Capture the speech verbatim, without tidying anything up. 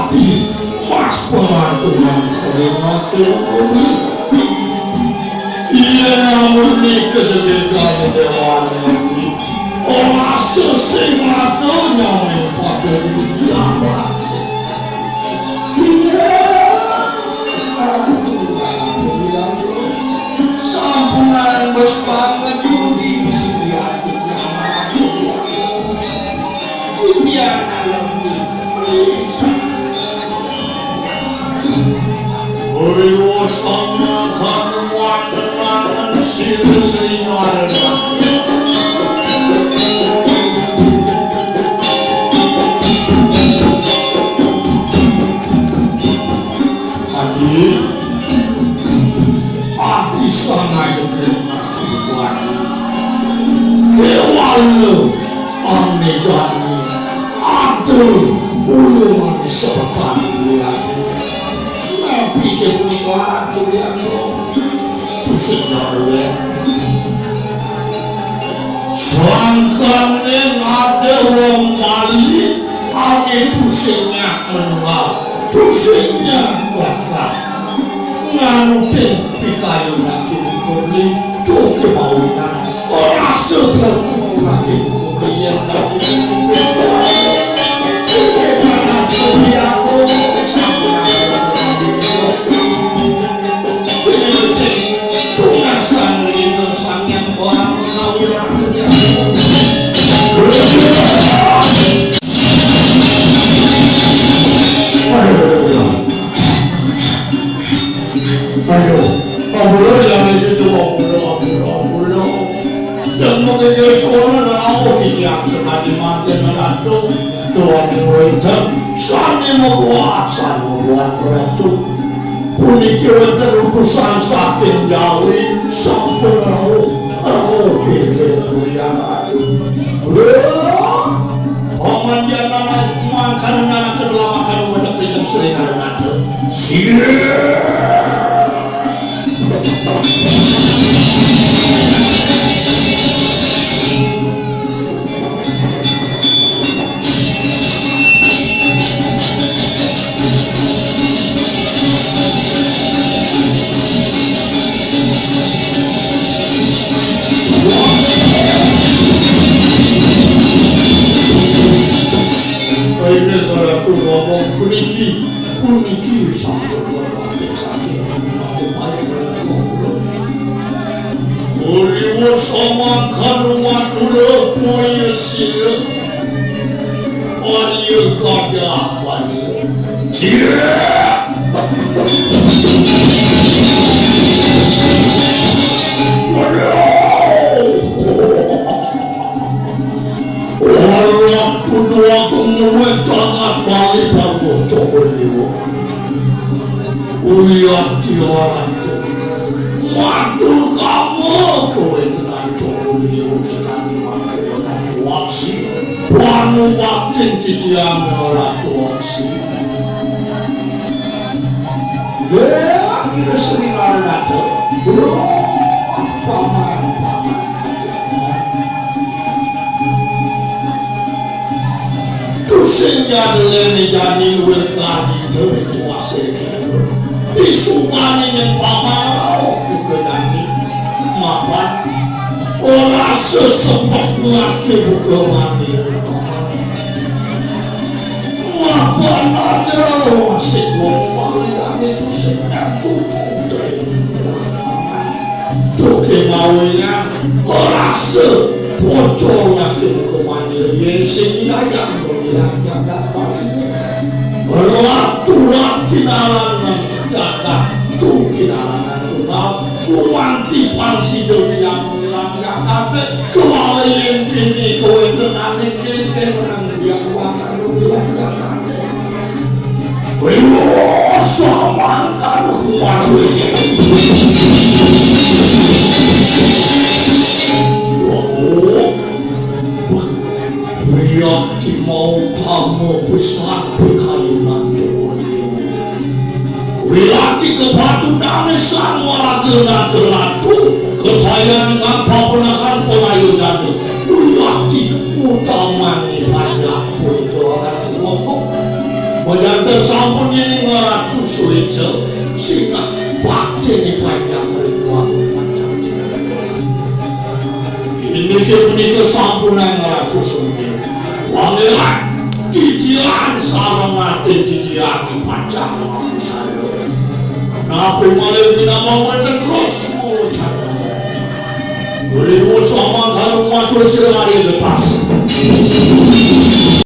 Mas pengantunan kalimat teori. Iya namun nika sedegan dewan ini. Orang sesing mata nyamai pada dijabat. Iya. Sampunan bes banget judi sing diatur. Titiang alam Rio sama kanuan tenangan sirih. Adi, adi sanai dengan adi. Kewala ane jani, aduh, ulung ane sepetan liat. Napi ke punika atu ya, pusing ya. Sangkane ada wong Bali, ane pusingnya menua, pusingnya bakal. Nganutin pikayun laki mukuli, tuke mawinan. Ora seberku laki mukuli yang laki mukuli. Aduh, ampun ya itu, ampun, ampun, ampun. Dan mengejut orang apa tidak sengaja mati menantu. Tuhan Murid, sami membuat, sami membuat ratu. Puniki wonten utusan saking Jawi, sampun rawuh, rawuh, nggih, nggih, Kulian Ayu. Wah, pamanjenengan mangkana nanaken lamakan umedhep ring Sri Ngaranata. Sira. Ayo, para tu ngomong puniki, puniki sampun wonten saking. Uriwa samangkana matura paya sira. Arya gadah pada. Sira. Ora kudu aku murid sangat bali bagus coba liwa. Uyati orang tu. Matur kamu kowe tenan coba liwa sekali makai orang tuaksi. Wanu baktin titiang orang tuaksi. Dewa kira sering ada tu. Belum paman-paman. Tusing jadulene jani luwih kadi dewe kuwase. Disumani yen pamaro juga jani. Mapan ora sesepet ngake buka mati. Mapan ada wong sing wong pawitane tusing aku. Tuke mawingan ora se bocor ngake hukumane yen sing nyayang bilang jagat paling. Berlaturan kinalangan jagat tu kinalangan tunggal kumanti pansi dewi yang bilang jagat kewalayan kini kowe tenane kini menang dia kuatan bilang jagat. Wah, saman karo kuat wis. Wiyati mau kamu pisan pikayunan Jawa Dewa. Wiyati kepatutane sang waraga raga ratu, kesayan ingkang papenakan pengayunan. Wiyati utamane raja punika ratu. Pajanten sampun yen ing Ratu Suleja, sinah bakti ing panjang ring Ratu Panjang. Inggih punika sampun ing Ratu Suleja. Wangilan titian sareng ati titian ing panjang Ratu Saya. Napi malih minangka wonten terus mulo jatah. Beliau sama dalam waktu sirari lepas.